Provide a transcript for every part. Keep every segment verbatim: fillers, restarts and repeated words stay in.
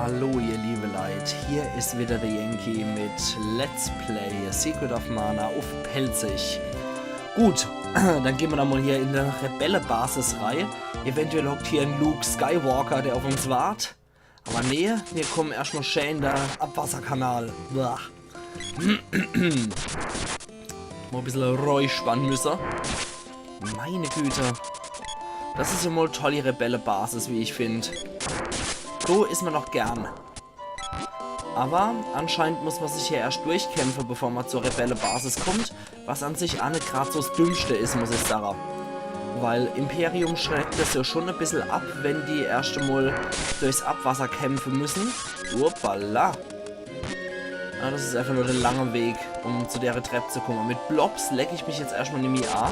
Hallo ihr liebe Leit, hier is wieder der Yankee mit Let's Play Secret of Mana uff Pälzisch. Gut, dann gehn mer doch mol hier in die Rebelle-Basis rei. Eventuell hockt hier en Luke Skywalker, der uff uns wart. Awwer nee, mir kummen erscht mol schää in de Abwasserkanal. Blah. Mol e bissel räuspern müsse. Meine Güte. Des is jo mol toll, die Rebelle-Basis, wie ich find. So is mer noch gern. Awwer anscheinend muss mer sich hier erscht durchkämpfe, bevor mer zur Rebelle-Basis kummt, was an sich aa net grad so 's Dümmschte is, muss ich sage. Weil Imperium schreckt des jo schun e bissel ab, wenn die erscht emol durchs Abwasser kämpfe müssen. Hoppala. Ah, des is äfach nur de lange Weg, um zu dere Trepp zu kumme. Mit Blobs leck ich mich jetzt erscht mol nimmi a.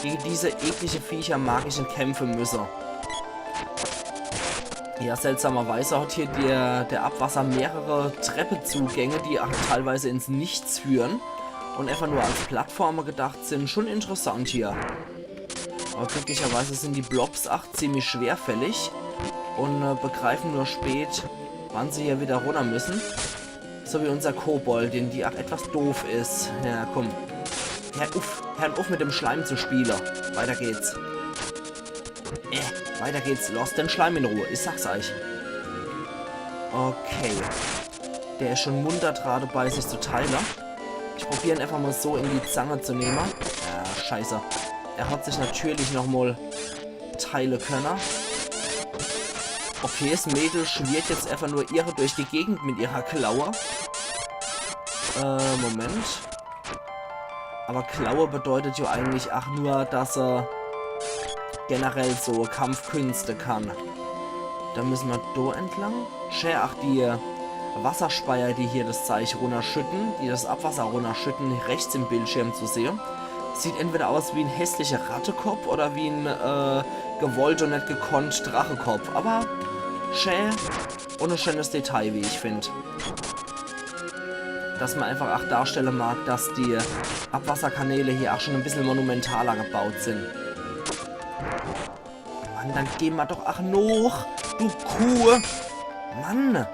Gege diese eklige Viecher mag ich net kämpfe müsse. Ja, seltsamerweise hat hier der, der Abwasser mehrere Treppezugänge, die aa teilweise ins Nichts führen un äfach nur als Plattforme gedacht sin. Schun interessant hier. Awwer glücklicherweise sin die Blobs aa ziemlich schwerfällig un, äh, begreifen nur spät, wann se hier wieder runner müssen. So wie unser Koboldin, die aa etwas doof is. Ja, kumm. Hör uff, hör uff mit dem Schleim zu spiele. Weiter geht's. Äh, weiter geht's. Lasst den Schleim in Ruh. Ich sag's eich. Okay. Der is schun munter dra debei, sich zu teile. Ich probier en äfach mol so in die Zange zu nemme. Ja, scheiße. Er hat sich natürlich noch mol teile könne. Okay, 's Mädel schwirrt jetzt äfach nur irre durch die Gegend mit ihrer Klaue. Äh, Moment. Awwer Klaue bedeutet jo eigentlich aa nur, dass se generell so Kampfkünste kann. Do müsse mer do entlang. Schää, ach, die Wasserspeier, die hier des Zeich runnerschütte, die des Abwasser runnerschütte, rechts im Bildschirm zu sehe. Sieht entweder aus wie en hässlicher Rattekopp oder wie en, äh, gewollt un net gekonnt Drachekopp. Awwer schää un e schänes Detail, wie ich find. Dass mer äfach aa darstelle mag, dass die Abwasserkanäle hier aa schun e bissel monumentaler gebaut sin. Mann, dann geh mol doch aa noch, du Kuh. Mann.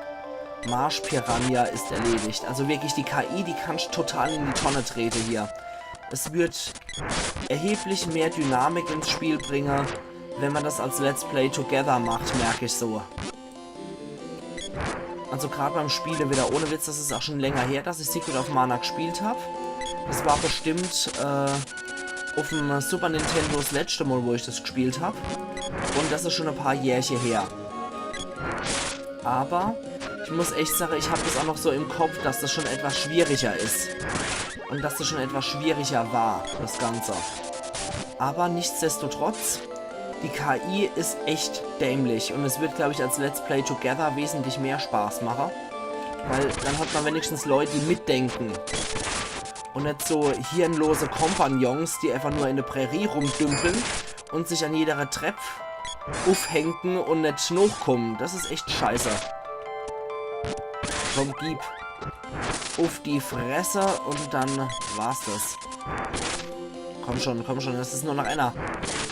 Marschpiranha is erledigt. Also wirklich, die K I, die kannsch total in die Tonne trete hier. Es wird erheblich mehr Dynamik ins Spiel bringe, wenn mer des als Let's Play Together macht, merk ich so. Also grad beim Spiele wieder, ohne Witz, des is aa schun länger her, dass ich Secret of Mana gespielt hab. Des war bestimmt, äh, uffm Super Nintendo 's letschte Mol, wo ich des gespielt hab. Un des is schun e paar Jährche her. Awwer ich muss echt sage, ich hab des aa noch so im Kopp, dass des schun etwas schwieriger is. Un dass des schun etwas schwieriger war, des Ganze. Awwer nichtsdestotrotz, die K I is echt dämlich un es wird, glaub ich, als Let's Play Together wesentlich mehr Spaß mache, weil dann hat mer wenigstens Leut, die mitdenke un net so hirnlose Kompagnons, die äfach nur in de Prärie rumdümpeln un sich an jeder Trepp uffhänge un net nochkumme. Des is echt scheiße. Komm, gib. Uff die Fresse un dann war's des. Komm schun, komm schun, des is nur noch äner.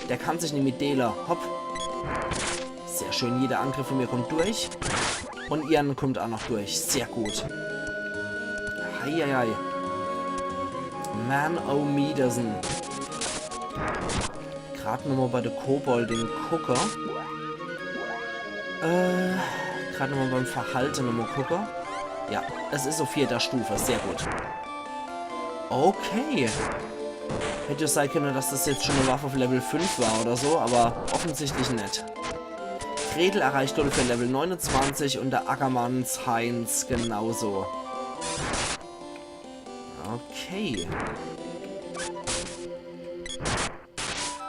Der kann sich nimmi deele. Hopp. Sehr schön, jeder Angriff vun mir kummt durch. Un ihren kummt aa noch durch. Sehr gut. Heieiei. Mann, oh Miedersen. Grad nochmol bei de Koboldin gucke. Äh, grad nochmol beim Verhalte nochmol gucke. Ja, es is uff vierter Stufe, sehr gut. Okay. Hätt jo sei könne, dass des jetzt schun e Waff uff Level fünf war oder so, awwer offensichtlich net. Gretel erreicht Level neunundzwanzig un de Ackermanns Heinz genauso. Okay.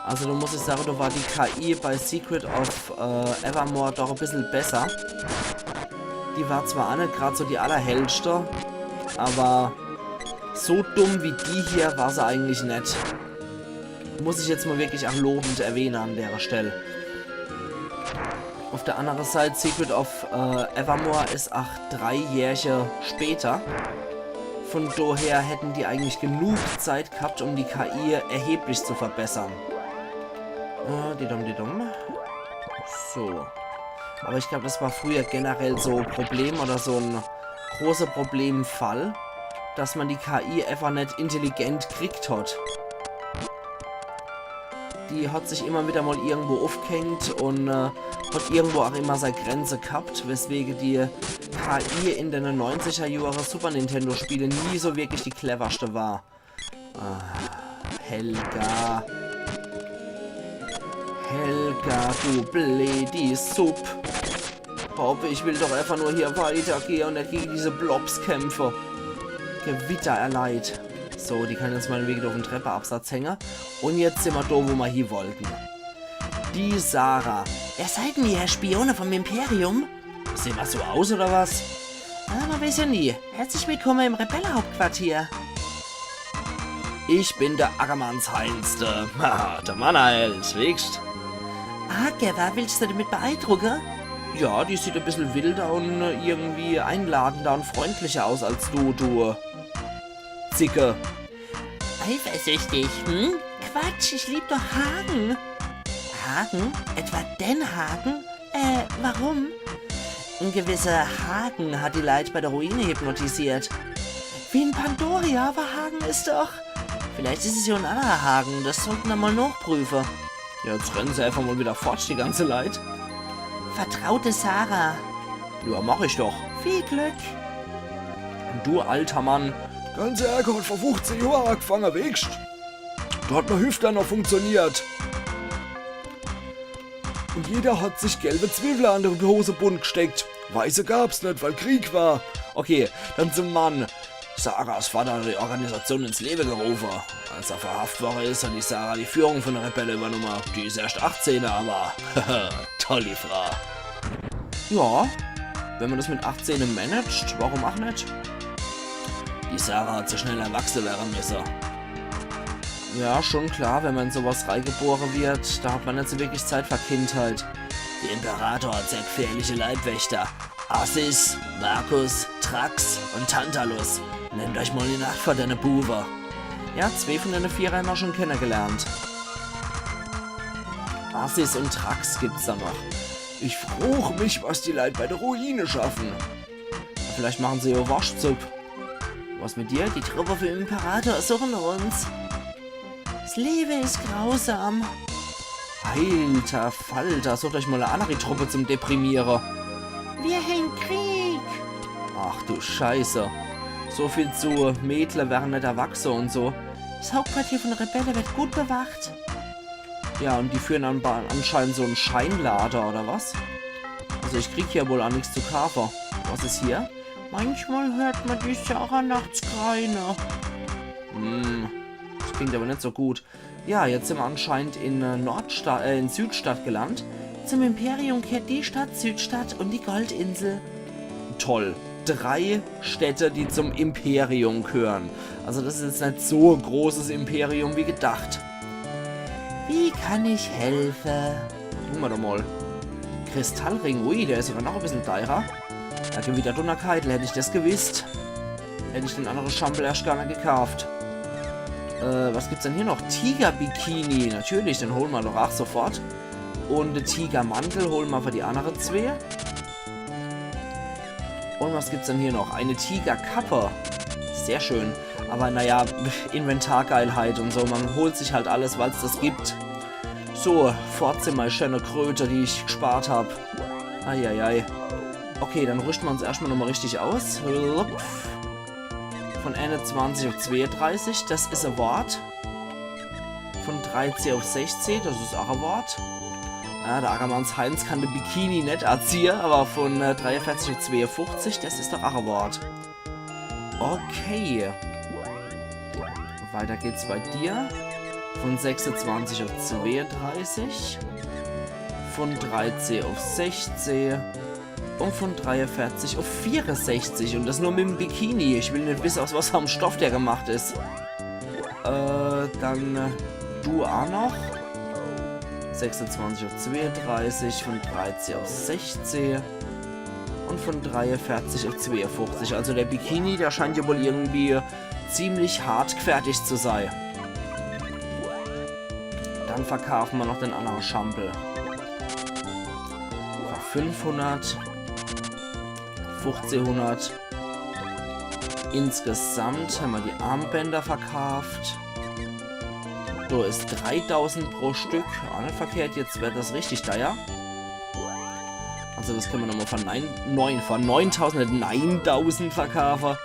Also do muss ich sage, do war die K I bei Secret of, äh, Evermore doch e bissel besser. Die war zwar aa net grad so die allerhellschte, awwer so dumm wie die hier war se eigentlich net. Muss ich jetzt mol wirklich aa lobend erwähne an dere Stell. Uff de annere Seit, Secret of, äh, Evermore is aa drei Jährche später. Vun doher hätten die eigentlich genug Zeit gehabt, um die K I erheblich zu verbessere. Äh, didum, didum. So. Aber ich glaub, das war früher generell so e Problem oder so en großer Problemfall, dass man die K I einfach net intelligent kriegt hat. Die hat sich immer wieder mal irgendwo aufgehängt und äh, hat irgendwo auch immer seine Grenze gehabt, weswegen die K I in den neunziger Jahren Super Nintendo Spiele nie so wirklich die cleverste war. Ah, Helga. Helga, du bleedi Supp. Hopp, ich will doch einfach nur hier weitergehen und net gegen diese Blobs kämpfen. Gewitter erleid. So, die kann jetzt meinetwegen auf dem Treppeabsatz hängen. Und jetzt sind wir da, wo wir hier wollten. Die Sarah. Wer seid denn ihr, Spione vom Imperium? Sehen wir so aus, oder was? Ah, man weiß ja nie. Herzlich willkommen im Rebellehauptquartier. Ich bin der Ackermanns Heinz, der, haha, der Mannheims, weescht? Ackerwa, willst du damit beeindrucken? Ja, die sieht ein bisschen wilder und äh, irgendwie einladender und freundlicher aus als du, du Zicke. Eifersüchtig, hm? Quatsch, ich lieb doch Hagen. Hagen? Etwa den Hagen? Äh, warum? Ein gewisser Hagen hat die Leute bei der Ruine hypnotisiert. Wie in Pandoria, aber Hagen ist doch... Vielleicht ist es ja ein anderer Hagen, das sollten wir mal nachprüfen. Ja, jetzt rennen sie einfach mal wieder fort, die ganze Leute. Vertraute Sarah. Ja, mach ich doch. Viel Glück. Und du, alter Mann. Der ganze Ärger hat vor fünfzehn Jahren angefangen, weescht? Da hat meine Hüfte noch funktioniert. Und jeder hat sich gelbe Zwiebel an der Hosebund gesteckt. Weiße gab's net, weil Krieg war. Okay, dann zum Mann. Sarahs Vater hat die Organisation ins Leben gerufen. Als er verhaft worden ist, hat die Sarah die Führung von der Rebelle übernommen. Die ist erst achtzehn, aber tolle Frau. Ja, wenn man das mit achtzehn managt, warum auch net? Die Sarah hat so schnell erwachsen werden müssen. Ja, schon klar, wenn man in sowas reingeboren wird, da hat man net so wirklich Zeit für Kindheit. Der Imperator hat sehr gefährliche Leibwächter. Asis, Markus, Thrax und Tantalus. Nehmt euch mal in Acht vor denne Buwe. Ja, zwei von denne vier haben wir schon kennengelernt. Asis und Thrax gibt's da noch. Ich frag mich, was die Leute bei der Ruine schaffen. Vielleicht machen sie ja Wurstsupp. Was mit dir? Die Truppe vom Imperator suchen uns. Das Leben ist grausam. Alter Falter, sucht euch mal eine andere Truppe zum Deprimieren. Wir haben Krieg. Ach du Scheiße. So viel zu Mädle werden net erwachse und so. Das Hauptquartier von Rebelle wird gut bewacht. Ja, und die führen anba-, anscheinend so einen Scheinlader, oder was? Also ich krieg hier wohl auch nichts zu kaufen. Was ist hier? Manchmal hört man die Sarah nachts greine. Hm, das klingt aber net so gut. Ja, jetzt sind wir anscheinend in äh, Nordstadt, äh, in Südstadt gelandet. Zum Imperium gehört die Stadt Südstadt und die Goldinsel. Toll. Drei Städte, die zum Imperium gehören. Also das ist jetzt net so ein großes Imperium wie gedacht. Wie kann ich helfen? Gucken wir doch mal. Kristallring, ui, der ist sogar noch ein bisschen teurer. Ja, Gewitterdunnerkeitel, hätte ich das gewusst, hätte ich den anderen Schampel erst gar net gekauft. Äh, was gibt's denn hier noch? Tiger-Bikini, natürlich, den holen wir doch auch sofort. Und Tigermantel holen wir für die anderen zwei. Und was gibt's denn hier noch? Eine Tigerkappe. Sehr schön. Aber naja, Inventargeilheit und so, man holt sich halt alles, weil's das gibt. So, fort sind meine schöne Kröte, die ich gespart hab. Eieiei. Okay, dann rüsten wir uns erstmal nochmal richtig aus. Von einundzwanzig auf zweiunddreißig, das ist ein Wort. Von dreizehn auf sechzehn, das ist auch ein Wort. Ja, der Ackermanns Heinz kann den Bikini net anziehen, aber von äh, dreiundvierzig auf zweiundfünfzig, das ist doch auch ein Wort. Okay. Weiter geht's bei dir. Von sechsundzwanzig auf zweiunddreißig. Von dreizehn auf sechzehn. Und von dreiundvierzig auf vierundsechzig. Und das nur mit dem Bikini. Ich will net wissen, aus was für einem Stoff der gemacht ist. Äh, dann äh, du auch noch. Sechsundzwanzig auf zweiunddreißig, von dreizehn auf sechzehn und von dreiundvierzig auf zweiundfünfzig. Also der Bikini, der scheint ja wohl irgendwie ziemlich hart gefertigt zu sein. Dann verkaufen wir noch den anderen Schampel. Für fünfhundert, fünfzehnhundert. Insgesamt hämmer die Armbänder verkaaft. Do is dreitausend pro Stück. Aa net verkehrt, jetzt werd das richtig deier. Also das kenne mer nochmol für nein, neun, für neuntausend, net, neuntausend verkaafe.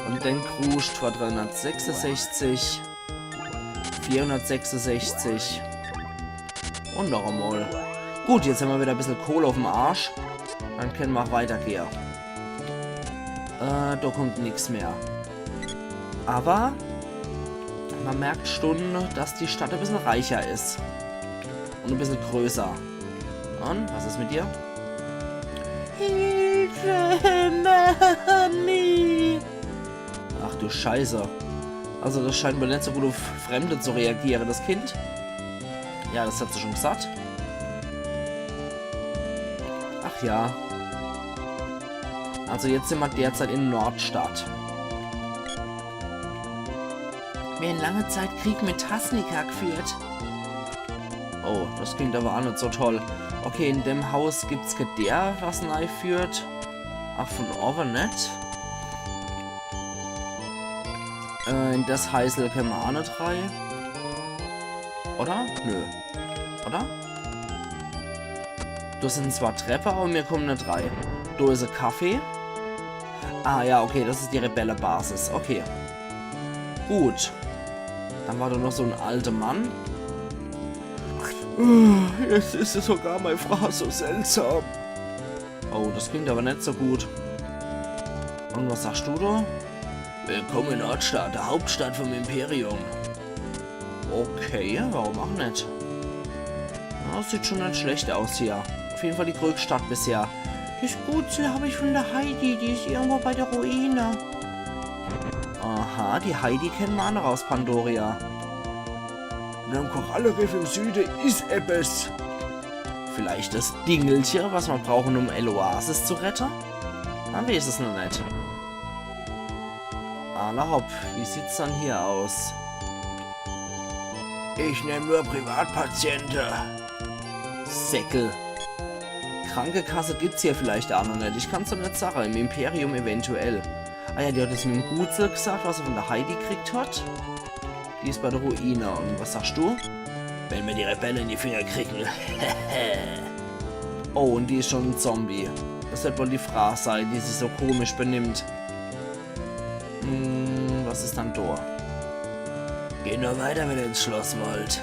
Un den Kruscht für dreihunnertsechsunsechzig, vierhunnertsechsunsechzig. Un noch emol. Gut, jetzt hämmer wieder e bissel Kohle uffm Arsch. Dann kenne mer aa weitergehe. Äh, do kummt nix mehr. Awwer mer merkt schun, dass die Stadt e bissel reicher is. Un e bissel größer. Un, was is mit dir? Hilfe, Mami! Ach du Scheiße. Also das scheint wohl net so gut uff Fremde zu reagiere, das Kind. Ja, das hat se schun gesaat. Ach ja. Also jetzt sin mer derzeit in Nordstadt. Mir hän lange Zeit Krieg mit Tasnica geführt. Oh, das klingt awwer aa net so toll. Okay, in dem Haus gibt's kee Deer, was nei führt. Ach, vun owwe net. Äh, in das Heisel kenne mer aa net rei. Oder? Nö. Oder? Do sin zwar Treppe, awwer mir kumme net rei. Do is e Café. Ah ja, okay, das is die Rebellebasis. Okay. Gut. Dann war do noch so en alte Mann. Jetzt is sogar mei Frau so seltsam. Oh, das klingt awwer net so gut. Un was sagscht du do? Willkommen in Nordstadt, der Hauptstadt vom Imperium. Okay, warum aa net? Ja, sieht schun net schlecht aus hier. Uff jeden Fall die größte Stadt bisher. Das Gutsel hab ich vun der Heidi, die is irgendwo bei der Ruine. Aha, die Heidi kenne mer aa noch aus Pandoria. Am Korallenriff im Süde is ebbes. Vielleicht das Dingelche, was mer brauche, um Eloise zu rette? Mer weeß es noch net. Alla hopp, wie sieht's dann hier aus? Ich nemm nur Privatpatiente. Säckel. Krankekasse gibt's hier vielleicht aa noch net. Ich kann's awwer net sage. Im Imperium eventuell. Ah ja, die hat es mit em Gutsel gesaat, was se vun der Heidi gekriegt hat. Die is bei der Ruine. Un was sagscht du? Wenn mir die Rebelle in die Finger kriegen. Oh, un die is schun en Zombie. Das werd wohl die Frau sei, die sich so komisch benimmt. Hm, was is dann do? Geh nur weiter, wenn ihr ins Schloss wollt.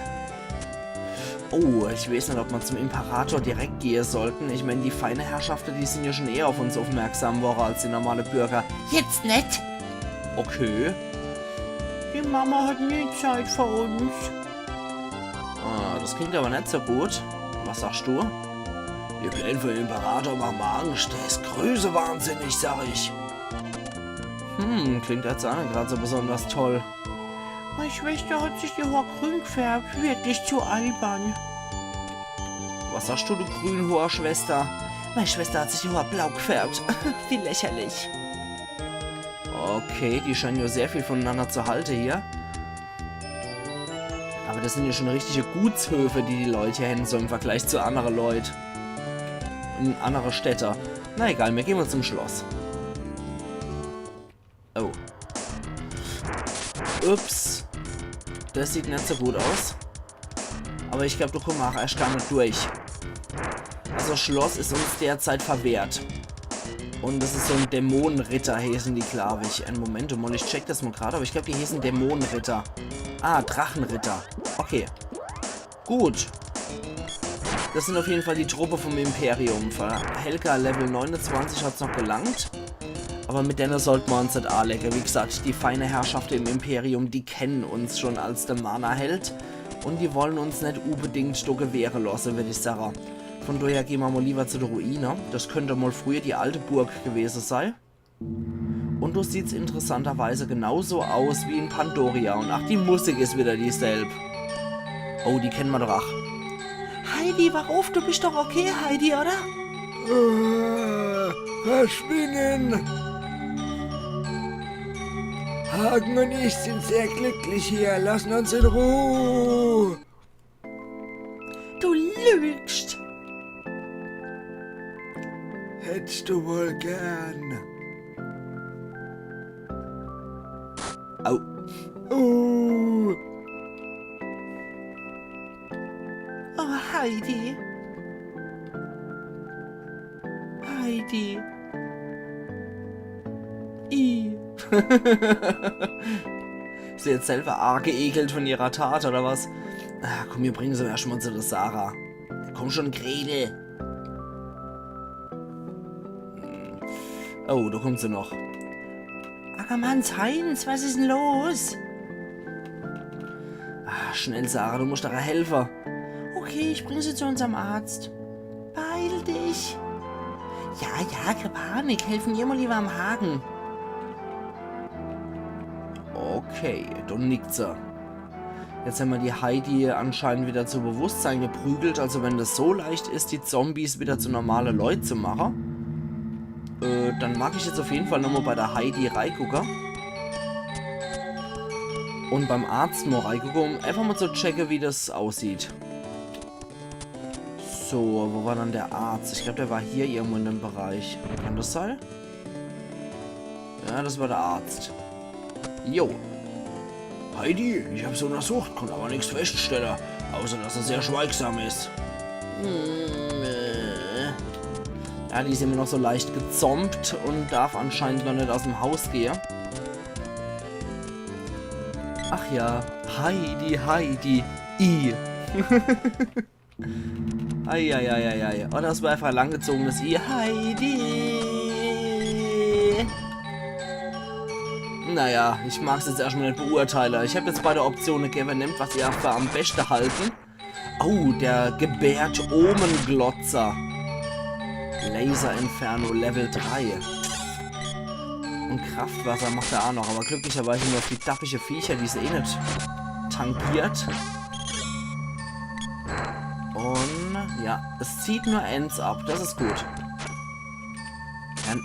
Oh, ich weeß net, ob mer zum Imperator direkt gehe sollten. Ich mein, die feine Herrschafte, die sin ja schun eher uff uns uffmerksam worre als die normale Bürger. Jetzt net! Okay. Die Mama hat nie Zeit für uns. Ah, das klingt awwer net so gut. Was sagscht du? Die Pläne vum Imperator mache mer Angscht. Der is größewahnsinnig, sag ich. Hm, klingt jetzt aa net grad so besonders toll. Mei Schwester hat sich die Hoor grün gefärbt. Wirklich zu albern. Was sagscht du, du Grünhoor-Schwester? Mei Schwester hat sich die Hoor blau gefärbt. Wie lächerlich. Okay, die scheinen ja sehr viel vunenanner zu halte hier. Awwer das sin ja schun richtige Gutshöfe, die die Leut hier hän, so im Vergleich zu annere Leut. In annere Städte. Na egal, mir gehn mol zum Schloss. Oh. Ups. Das sieht net so gut aus. Awwer ich glaab, do kumme mer aa erscht gar net durch. Also Schloss is uns derzeit verwehrt. Un das is so en Dämonenritter, heeßen die, glaab ich. En Moment mol, ich check das mol grad, awwer ich glaab, die heeßen Dämonenritter. Ah, Drachenritter. Okay. Gut. Das sin uff jeden Fall die Truppe vum Imperium. Für Helka Level neunundzwanzig hat's noch gelangt. Awwer mit denne sollt mer uns net aalege. Wie gesaat, die feine Herrschafte im Imperium, die kennen uns schun als de Mana-Held. Un die wolle uns net unbedingt do gewehre losse, würd ich sage. Vun doher gehn mer mol liewer zu der Ruine. Das könnt mol früher die alte Burg gewese sei. Un do sieht's interessanterweise genauso aus wie in Pandoria. Un ach, die Musik is wieder dieselb. Oh, die kenne mer doch ach. Heidi, wach uff, du bisch doch okay, Heidi, oder? Äh, verschwinden! Hagen und ich sind sehr glücklich hier. Lassen uns in Ruhe. Du lügst! Hättst du wohl gern. Au. Oh. Oh, Heidi. Heidi. I. Is se jetzt selber arg geekelt von ihrer Tat, oder was? Ah, komm, mir bringe se erscht mal zu der Sarah. Komm schon, Gretel. Oh, do kommt se noch. Ackermanns Heinz, was is denn los? Ah, schnell, Sarah, du musst doch helfe. Okay, ich bring se zu unserm Arzt. Beeil dich. Ja, ja, kä Panik, helfe mir mal lieber am Haken. Okay, do nickt se. Jetzt hämmer die Heidi anscheinend wieder zu Bewusstsein geprügelt. Also wenn das so leicht is, die Zombies wieder zu normale Leut zu mache, äh, dann mag ich jetzt auf jeden Fall nochmal bei der Heidi reigucke. Und beim Arzt mal reigucke, um einfach mal zu checke, wie das aussieht. So, wo war dann der Arzt? Ich glaub, der war hier irgendwo in dem Bereich. Kann das sein? Ja, das war der Arzt. Jo. Heidi, ich hab's untersucht, konnt aber nix feststelle, außer dass er sehr schweigsam is. Hm, äh. Ja, die is immer noch so leicht gezombt und darf anscheinend noch net aus dem Haus gehe. Ach ja, Heidi, Heidi, i. Eieieiei. Oder es war einfach ein langgezogenes I. Heidi. Naja, ich mag's jetzt erstmal net beurteile. Ich hab jetzt beide Optione gewwe, nehmt, was ihr für am beste halten. Oh, der gebärt Omenglotzer. Laser Inferno Level drei. Und Kraftwasser macht er auch noch, aber glücklicherweise nur auf die dappische Viecher, die se eh net tangiert. Und ja, es zieht nur eins ab, das is gut. Hör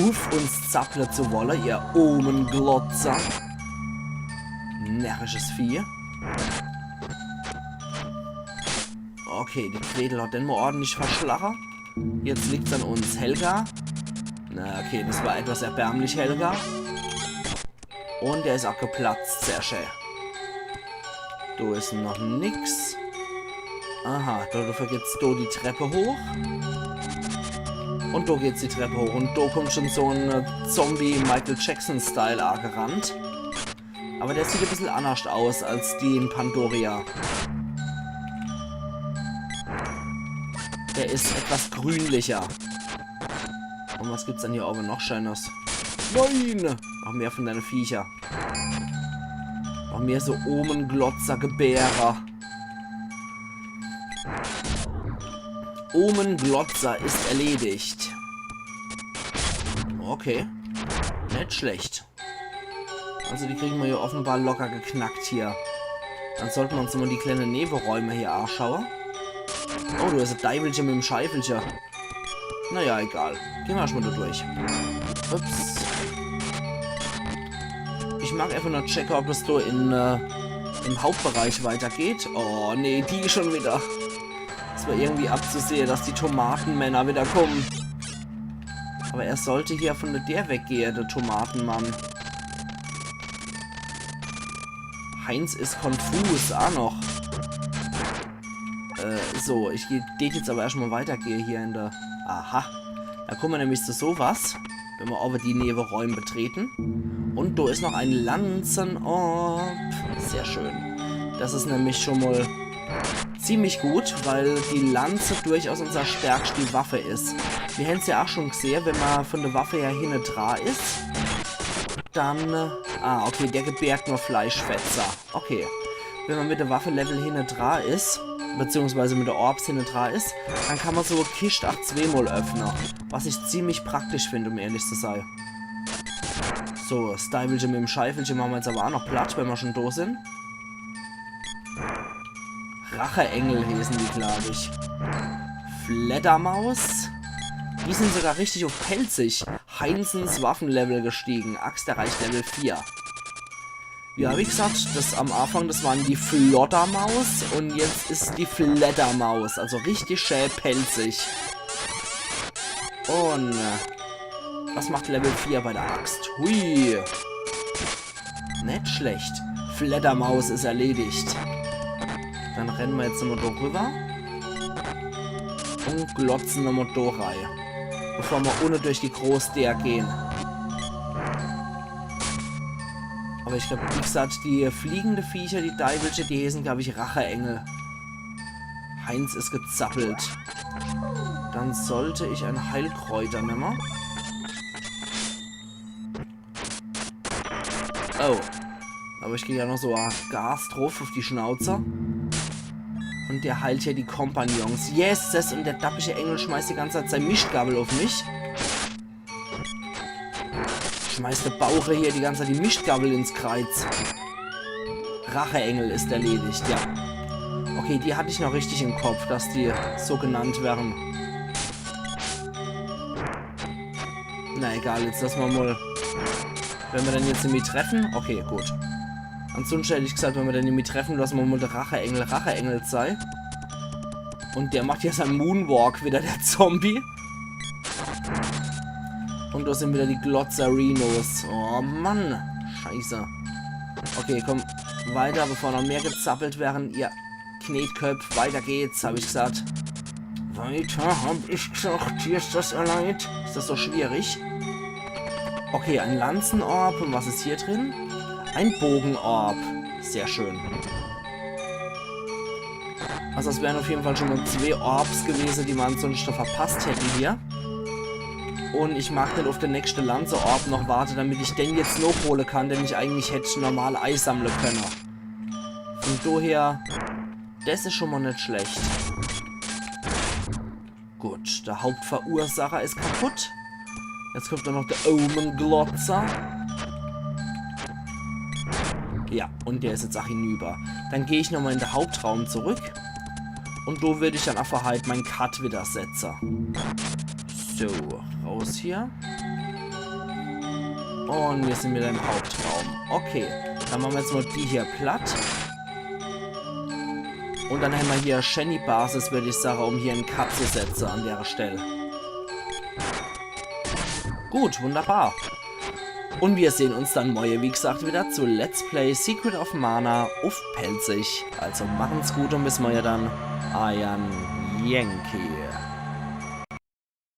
uff, uns zapple zu wolle, ihr Omenglotzer. Närrisches Vieh. Okay, die Gretel hat den mal ordentlich verschlache. Jetzt liegt's an uns. Helga. Na, okay, das war etwas erbärmlich, Helga. Und der is auch geplatzt. Sehr schön. Do is noch nix. Aha, do, dafür geht's do die Treppe hoch. Und do geht's die Treppe hoch. Und do kommt schon so ein, äh, Zombie Michael Jackson Style angerannt. Aber der sieht ein bisschen anders aus als die in Pandoria. Der is etwas grünlicher. Und was gibt's denn hier oben noch Schönes? Nein! Noch mehr von deine Viecher. Noch mehr so Omenglotzer-Gebäre. Omenglotzer ist erledigt. Okay. Net schlecht. Also die kriegen wir ja offenbar locker geknackt hier. Dann sollten wir uns mal die kleinen Nebenräume hier anschauen. Oh, du hast ein Deiwelche mit dem Scheifelche. Naja, egal. Gehen wir erstmal da durch. Ups. Ich mag einfach nur checken, ob das so in, äh, im Hauptbereich weitergeht. Oh, nee, die schon wieder. Es war irgendwie abzusehen, dass die Tomatenmänner wieder kommen. Aber er sollte hier von der Deer weggehe, der Tomatenmann. Heinz is konfus, ah noch. Äh, so, ich geh, deet jetzt aber erstmal weitergehe hier in der... Aha. Da kommen wir nämlich zu sowas, wenn wir aber die Nebenräume betreten. Und da ist noch ein Lanzenorb. Sehr schön. Das ist nämlich schon mal ziemlich gut, weil die Lanze durchaus unser stärkste Waffe ist. Wir hätten's ja auch schon gesehen, wenn man von der Waffe her hinne dran ist, dann... Ah, okay, der gebärt nur Fleischfetzer. Okay. Wenn man mit der Waffe Level hinne dran ist, beziehungsweise mit der Orbs hinne dran ist, dann kann man so e Kischt auch zweimal öffnen. Was ich ziemlich praktisch finde, um ehrlich zu sein. So, das Deiwelche mit dem Scheifelche machen wir jetzt aber auch noch platt, wenn wir schon da sind. Racheengel heißen die, glaub ich. Fledermaus. Die sind sogar richtig auf Pälzisch. Heinzens Waffenlevel gestiegen. Axt erreicht Level vier. Ja, wie gesagt, das am Anfang, das waren die Floddermaus und jetzt ist die Fledermaus. Also richtig schön pälzisch. Und, äh, was macht Level vier bei der Axt? Hui. Net schlecht. Fledermaus is erledigt. Dann renne mer jetzt nochmal do rüber. Und glotze nochmal do rei. Bevor mer unne durch die groß Deer gehn. Aber ich glaub, wie gesagt, die fliegende Viecher, die deiwelsche, die heeßen, glaub ich, Racheengel. Heinz is gezappelt. Dann sollt ich e Heilkräuter nemme. Oh. Aber ich krieg ja noch so Gas druff uff die Schnauze. Und der heilt hier die Kompagnons. Yes, yes, und der dappische Engel schmeißt die ganze Zeit sei Mischtgabel uff mich. Schmeißt der Bauche hier die ganze Zeit die Mischtgabel ins Kreiz. Racheengel is erledigt, ja. Okay, die hatt ich noch richtig im Kopf, dass die so genannt werre. Na egal, jetzt lass mer mal. Wenn mer den jetzt nimmi treffe, okay, gut. Ansunschte hätt ich gesagt, wenn mer den nimmi treffe, lass mer mal de Racheengel Racheengel sei. Und der macht ja sein Moonwalk wieder, der Zombie. Und do sin wieder die Glotzerinos. Oh Mann. Scheiße. Okay, komm. Weiter, bevor noch mehr gezappelt werre. Ihr Knetköpp, weiter geht's, hab ich gesagt. Weiter, hab ich gesagt. Hier is das erledigt. Is das so schwierig? Okay, ein Lanzenorb. Und was is hier drin? Ein Bogenorb. Sehr schön. Also es wären auf jeden Fall schon mal zwei Orbs gewesen, die mer ansunschte verpasst hätte hier. Und ich mag net uff de nächschte Lanzeorb noch warte, damit ich den jetzt nochhole kann, den ich eigentlich hätt normal eisammle könne. Von daher, das is schon mal net schlecht. Gut, der Hauptverursacher is kaputt. Jetzt kommt dann noch der Omen-Glotzer. Ja, und der is jetzt auch hinüber. Dann geh ich nochmal in de Hauptraum zurück. Und do würd ich dann einfach halt mein Cut wieder setze. So, raus hier. Und wir sind wieder im Hauptraum. Okay, dann mache mer jetzt mal die hier platt. Und dann hämmer hier Shenny Basis, würd ich sage, um hier en Cut zu setze an der Stelle. Gut, wunderbar. Und wir sehen uns dann morje, wie gesagt, wieder zu Let's Play Secret of Mana uff Pälzisch. Also machen's gut und bis morje dann. Eier Yankee.